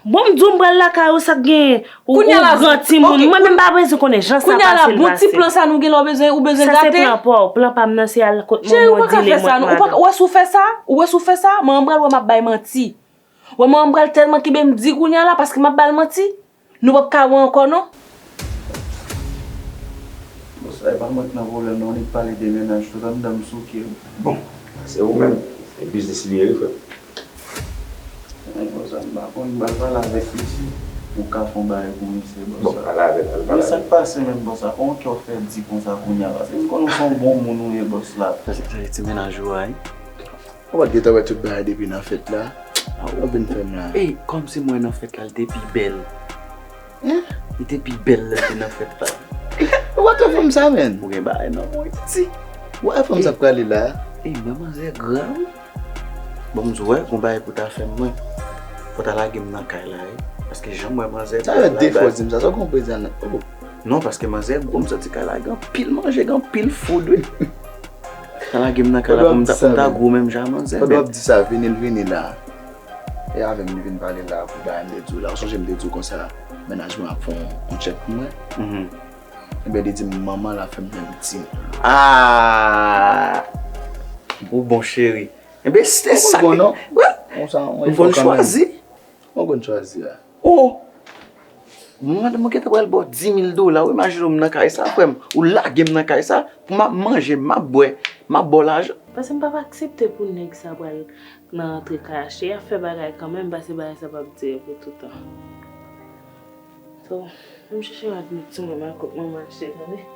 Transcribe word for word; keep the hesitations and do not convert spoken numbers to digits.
Bon, m di w m pral lakay ou, sa k genyen? Ou, ou gran timoun. Mwen menm m pa bezwen konnen jan sa pase l pase. Kounye a la, bon ti plan sa nou gen la, ou bezwen, ou bezwen gate. Sa se plan pa w. Plan pa m nan se al kot manman w, dile mwen ak madanm. Ou wè si w fè sa? Ou wè si w fè sa? Manman m pral wè m ap bay manti. Wè manman m pral tèlman kenbe m di kounye a la paske m ap ba l manti. Nou p ap ka wè ankò non. Bon, sa e pa mwen k nan pwoblèm non, ou nik pale de mennaj tout anndan m souke wi. Bon, se ou menm. Se biznis li ye wi frè m. Ay, bòs la, m pa konn, m pral pale avèk misye. Ou ka fè yon bagay pou misye, bòs la. Bon, pale avè l, al pale avè l. Men sa k pase menm, bòs la? Kòman kè w fè di konsa kounye a? Paske m konnen w se yon bon moun ou ye, bòs la. Sa se, sa se ti mennaj ou a, wi. Ou pa t gentan wè tout bagay depi nan fèt la? Ou vin fè m la. Ey, kòmsi mwen nan fèt la, li te pi bèl. Hein? Li te pi bèl lè l te nan fèt la. Ou pa t wè fanm sa, menn? Ou gen bagay nan mwen, ti. Ou pa wè fanm sa k prale la? Ey, men manzè gra, wi. Bon, m di w, wè, gon bagay pou ta fè m, mwen. Fò ta lage m nan kay la, wi. Paske jan m wè manzè gra la, baz. Sa fè de fwa w di m sa, sa w konn prezan nan, oh. Non, paske manzè gwo, m santi kay la gen anpil manje, gen anpil food, wi. Ta lage m nan kay la pou m ta, pou m ta gwo menm jan manzè. Fò w ap di sa, vini l vini la. E avè m li vin pale la pou bagay m te di w la. Ou sonje m te di w konsa, mennaj mwen ap fè yon, yon tchèk pou mwen. Mhm. Ebyen, li di m manman l ap fè m menm ti. Ah! Ou bon, cheri. Ebyen, se sa. Ou konn non? Wè. M konn chwazi. Ou konn chwazi a. Oh! Mwen, mwen gentan pral ba w dis mil dola, ou imajine w m nan kay sa, frè m. Ou lage m nan kay sa, pou m ap manje, m ap bwè, m ap ba w lajan. Paske m p ap aksepte pou nèg sa pral nan antre kay a. Cheri, y ap fè bagay kanmenm, paske bagay sa p ap dire pou toutan. So, m chèche rad m ti mwen, m al kot manman l, cheri, tande.